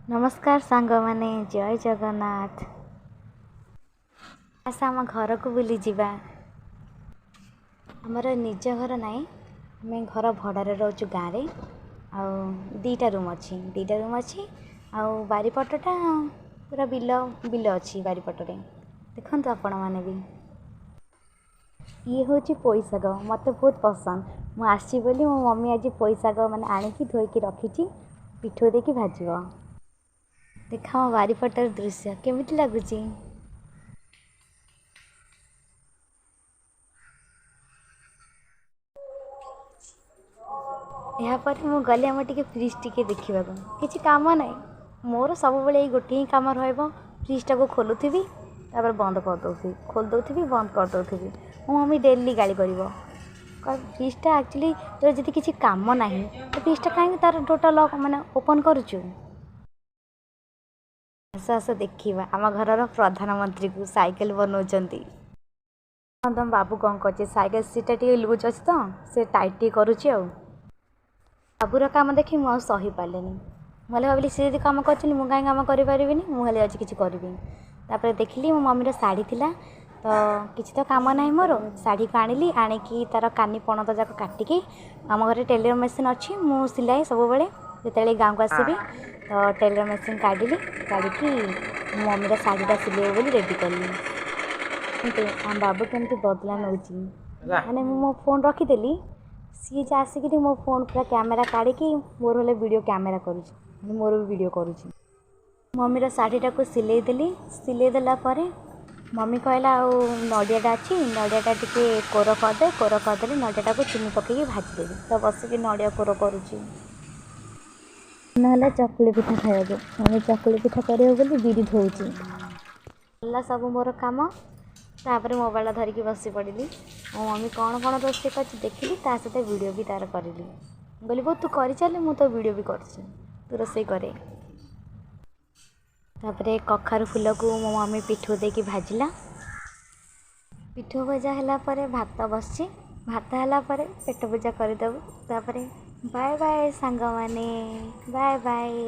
ନମସ୍କାର ସାଙ୍ଗମାନେ, ଜୟ ଜଗନ୍ନାଥ। ଆସ ଆମ ଘରକୁ ବୁଲିଯିବା। ଆମର ନିଜ ଘର ନାହିଁ, ଆମେ ଘର ଭଡ଼ାରେ ରହୁଛୁ ଗାଁରେ। ଆଉ 2ଟା ରୁମ୍ ଅଛି, 2ଟା ରୁମ୍ ଅଛି। ଆଉ ବାରିପଟଟା ପୁରା ବିଲ ବିଲ ଅଛି ବାରିପଟରେ। ଦେଖନ୍ତୁ ଆପଣମାନେ ବି। ଇଏ ହେଉଛି ପୋଇ ଶାଗ, ମୋତେ ବହୁତ ପସନ୍ଦ। ମୁଁ ଆସିଛି ବୋଲି ମୋ ମମି ଆଜି ପୋଇ ଶାଗ ମାନେ ଆଣିକି ଧୋଇକି ରଖିଛି, ପିଠଉ ଦେଇକି ଭାଜିବ। ଦେଖ ଆମ ବାରିପଟର ଦୃଶ୍ୟ କେମିତି ଲାଗୁଛି। ଏହାପରେ ମୁଁ ଗଲି ଆମର ଟିକେ ଫ୍ରିଜ୍ ଟିକେ ଦେଖିବାକୁ। କିଛି କାମ ନାହିଁ ମୋର, ସବୁବେଳେ ଏଇ ଗୋଟିଏ ହିଁ କାମ ରହିବ, ଫ୍ରିଜ୍ଟାକୁ ଖୋଲୁଥିବି, ତାପରେ ବନ୍ଦ କରିଦେଉଥିବି, ଖୋଲି ଦେଉଥିବି, ବନ୍ଦ କରିଦେଉଥିବି। ମୋ ମମି ଡେଲି ଗାଳି କରିବ, ଫ୍ରିଜ୍ଟା ଆକ୍ଚୁଆଲି ତୋର ଯଦି କିଛି କାମ ନାହିଁ ତ ଫ୍ରିଜ୍ଟା କାହିଁକି ତାର ଡୋର୍ଟା ଲକ୍ ମାନେ ଓପନ୍ କରୁଛୁ? ଆସ ଆସ, ଦେଖିବା ଆମ ଘରର ପ୍ରଧାନମନ୍ତ୍ରୀକୁ, ସାଇକେଲ ବନାଉଛନ୍ତି। ହଁ, ତମ ବାବୁ କ'ଣ କରୁଛି? ସାଇକେଲ ସିଟ୍ଟା ଟିକେ ଲୁଜ୍ ଅଛି ତ ସେ ଟାଇଟ୍ ଟିକେ କରୁଛି। ଆଉ ବାବୁର କାମ ଦେଖି ମୁଁ ଆଉ ସହିପାରିଲିନି। ମୁଁ ହେଲେ ଭାବିଲି, ସେ ଯଦି କାମ କରୁଛନ୍ତି, ମୁଁ କାହିଁ କାମ କରିପାରିବିନି? ମୁଁ ହେଲେ ଆଜି କିଛି କରିବି। ତାପରେ ଦେଖିଲି ମୋ ମମିର ଶାଢ଼ୀ ଥିଲା ତ, କିଛି ତ କାମ ନାହିଁ ମୋର। ଶାଢ଼ୀକୁ ଆଣିଲି, ଆଣିକି ତା'ର କାନି ପଣତ ଯାକ କାଟିକି, ଆମ ଘରେ ଟେଲର୍ ମେସିନ୍ ଅଛି, ମୁଁ ସିଲାଏ ସବୁବେଳେ ଯେତେବେଳେ ଗାଁକୁ ଆସିବି, ତ ଟେଲର୍ ମେସିନ୍ କାଢ଼ିଲି, କାଢ଼ିକି ମୋ ମମିର ଶାଢ଼ୀଟା ସିଲେଇବ ବୋଲି ରେଡ଼ି କଲି। କିନ୍ତୁ ଆମ ବାବୁ କେମିତି ବଦଲା ନେଉଛି, ମାନେ ମୁଁ ମୋ ଫୋନ୍ ରଖିଦେଲି, ସିଏ ଯେ ଆସିକିରି ମୋ ଫୋନ୍ ପୁରା କ୍ୟାମେରା କାଢ଼ିକି ମୋର ହେଲେ ଭିଡ଼ିଓ କ୍ୟାମେରା କରୁଛି, ମାନେ ମୋର ବି ଭିଡ଼ିଓ କରୁଛି। ମମିର ଶାଢ଼ୀଟାକୁ ସିଲେଇ ଦେଲି। ସିଲେଇ ଦେଲା ପରେ ମମି କହିଲା, ଆଉ ନଡ଼ିଆଟା ଅଛି, ନଡ଼ିଆଟା ଟିକେ କୋର କରିଦେ, କୋର କରିଦେଲେ ନଡ଼ିଆଟାକୁ ଚିନି ପକେଇକି ଭାଜିଦେବି। ତ ବସିକି ନଡ଼ିଆ କୋର କରୁଛି। ନହେଲେ ଚକୁଳି ପିଠା ଖାଇବାକୁ, ମମି ଚକୁଳି ପିଠା କରିବ ବୋଲି ବିରି ଧୋଉଛି। ହେଲା ସବୁ ମୋର କାମ। ତାପରେ ମୋବାଇଲଟା ଧରିକି ବସି ପଡ଼ିଲି। ମୋ ମମି କ'ଣ କ'ଣ ରୋଷେଇ କରିଛି ଦେଖିଲି, ତା ସହିତ ଭିଡ଼ିଓ ବି ତା'ର କରିଲି। ମୁଁ କହିଲି, ବୋଉ ତୁ କରିଚାଲେ, ମୁଁ ତୋ ଭିଡ଼ିଓ ବି କରୁଛି, ତୁ ରୋଷେଇ କରେ। ତାପରେ କଖାରୁ ଫୁଲକୁ ମୋ ମମି ପିଠଉ ଦେଇକି ଭାଜିଲା। ପିଠଉ ଭଜା ହେଲା ପରେ ଭାତ ବସିଛି। ଭାତ ହେଲା ପରେ ପେଟ ପୂଜା କରିଦେବୁ। ତାପରେ ବାଏ ବାଏ ସାଙ୍ଗମାନେ, ବାଏ ବାଏ।